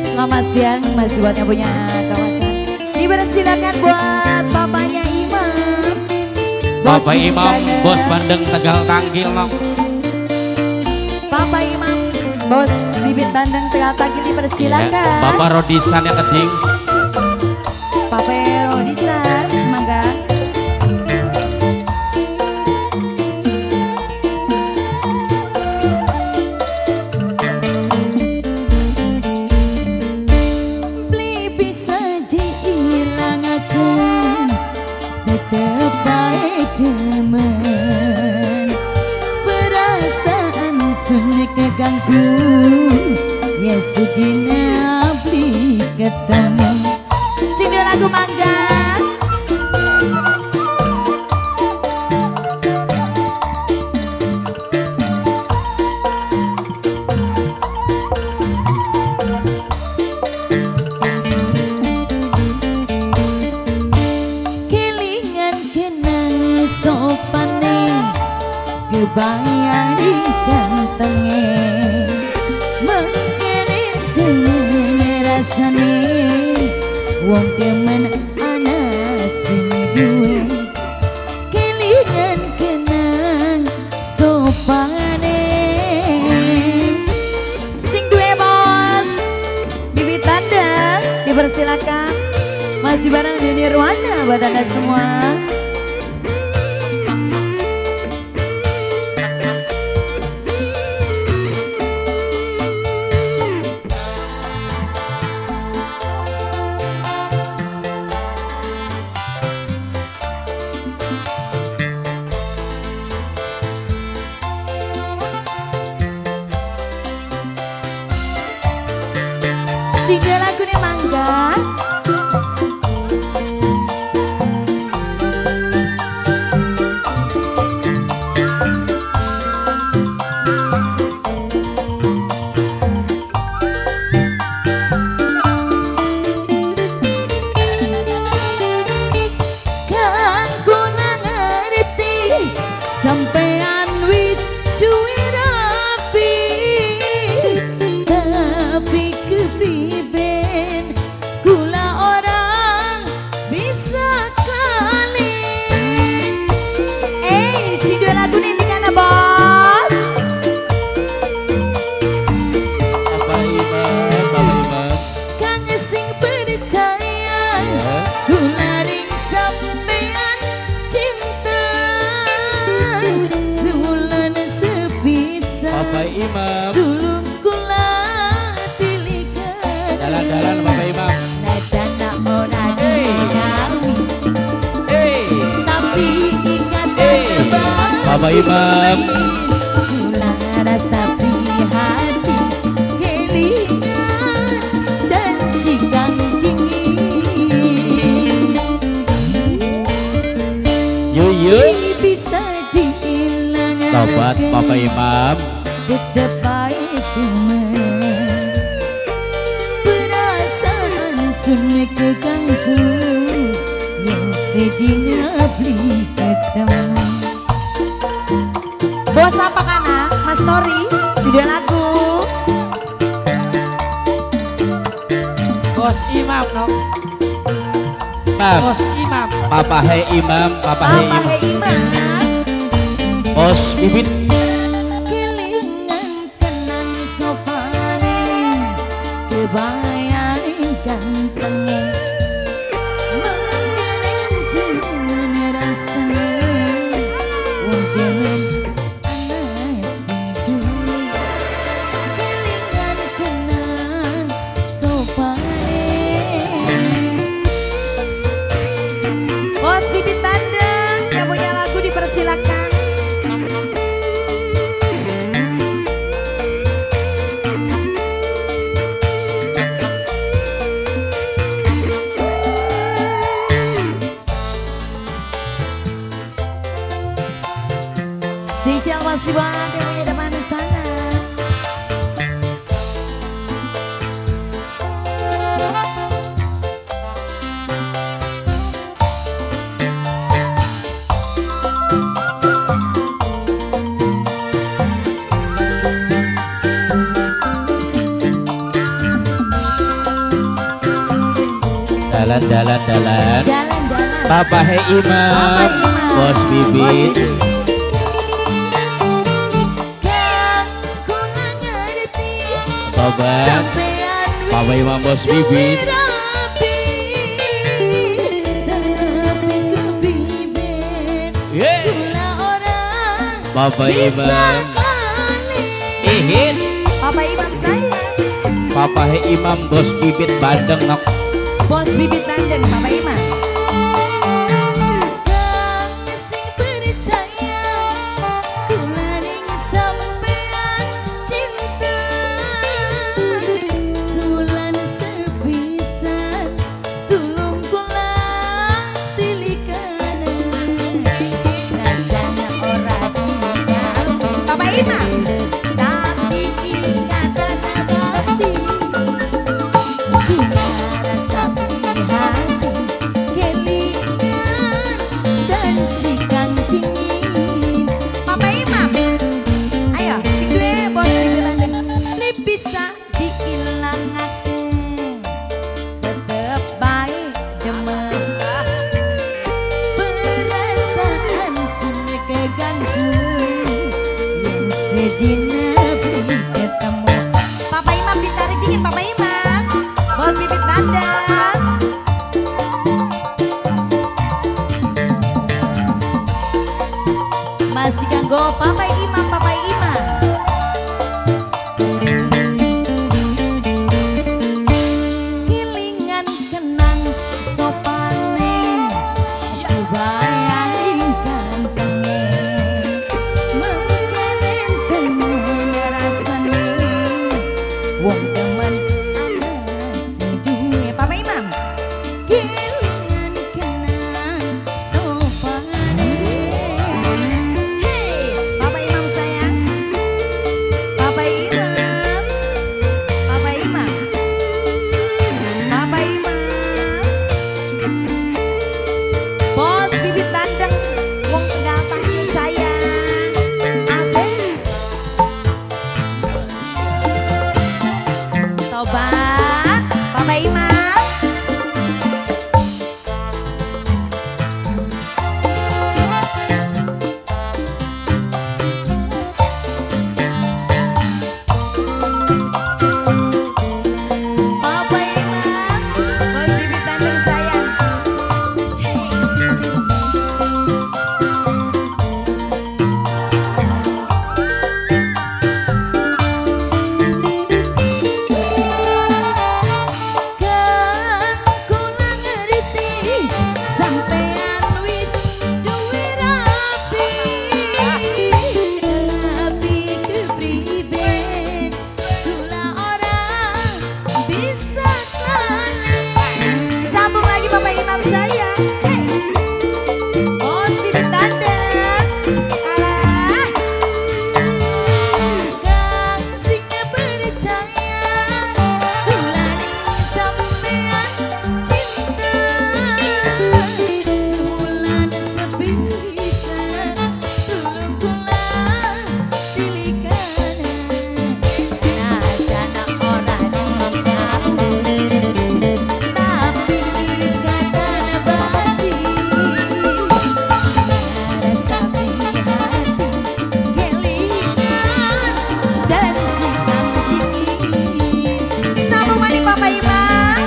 Selamat siang masih buat yang punya kawasan. Dipersilakan buat papanya Imam. Bos Bapak Imam, Bandeng. Bos Bandeng Tegal Tangkil Nong. Papa Imam, Bos Bibit Bandeng Tegal Tangkil dipersilakan. Ya, Bapak Rodisan yang keding. Papa Rodisan, mangga. Beli bisa diilangaken, tetep bae demen. Perasaan sun keganggu, ya sedina beli ketemu. Sini lagu mangga. Kelingan kenang sopane, kebayang di kantenge, mengkene temen rasane, wong demen ana sing duwe. Kelingan kenang sopane, sing duwe bos Bibit Tanda dipersilakan. Masih bareng di Nirwana buat anda semua. Single lagu nih mangga. Kan kula ngerti sampean wis duwe rapi, tapi kepriben kula orang bisa kali. Si dua lagu ini kana bos. Bapak Imam, Bapak Imam. Kang sing percaya kula ring sampean cinta sulan sepisan. Bapak Imam. Tulung kula tilikan. Jalan-jalan Bapak Imam. Najan nak ora dikawin, tapi ikatan batin. Bapak Imam. Kula rasa prihatin, kelingan janji kang dingin. Yuyu. Bisa diilangaken. Tobat Bapak Imam. Tetep bae demen. Perasaan sun keganggu, yen sedina beli ketemu. Bos apa kana? Mas Tori, studio lagu. Bos Imam no. Imam. Bos Imam. Papa He Imam, Papa He Papa Imam. He Imam. Bos Bibit. Kelingan kenang sopane, kebayang gantenge, mengkenen temen rasane, wong demen ana sing duwe. Kelingan kenang sopane. Bos Bibit Bandeng yang punya lagu dipersilakan. Dalan dalan dalan. Dalan dalan. Papa He Imam. Papa Imam. Bos Bibit. Kang kula ngerti. Tobat. Papa Imam Bos Bibit. Yeah. Papa Imam. Ihin. Papa Imam saya. Papa He Imam Bos Bibit Bandeng nok. Bos Bibit Bandeng Papa Imam. Papa Imam ditarik dingin Papa Imam. Bos Bibit Bandeng. Masih kanggo Papa Imam, Papa Imam. Kilingan kenang sopane, kebayang gantenge, mengkenen temen rasane, wong temen ana sing duwe. Papa Imam. Kilingan kenang sopane. Hey, Papa Imam sayang. Papa Imam. Papa Imam. Papa Imam. Bos Bibit Bandeng, wong Tegal panggil sayang. Asik. Tobat, Papa Imam. Papa Imam, Bos Bibit Bandeng sayang. Hey. Kang kula ngerti sampean wis duwe rabi, tapi kepriben kula ora bisa lali. Sambung lagi Bapak Imam saya. Hey. Bos Bibit Bandeng. Alah. Kang sing percaya kula ning sampean cinta, sebulan sepisan tulung kula tilikana, najan ora dikabul tapi ikatan batin resapi hati kelingan janji kang dingin. Sambung maning Papa Imam.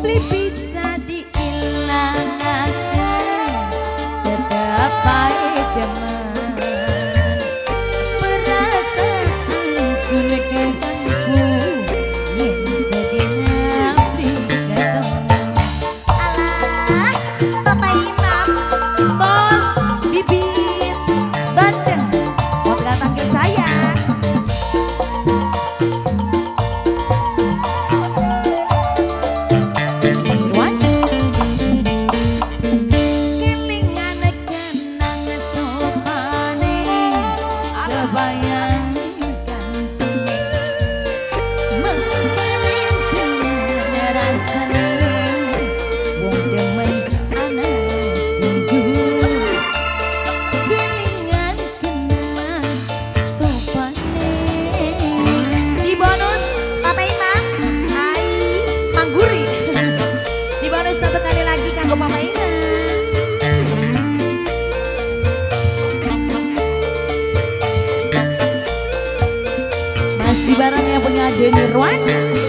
Beli bisa diilangake tetep bae demen, perasaan sun keganggu yen sedina beli ketemu. Alah, Papa Imam, Bos Bibit Bandeng, mau Tegal panggil sayang. Wan. Kelingan kenang sopane, kebayang gantenge, mengkenen temen rasane, wong demen ana sing duwe. Kelingan kenang sopane. Di bonus Papa Imam, ai mangguri. Masih bareng yang punya Denny Nirwana.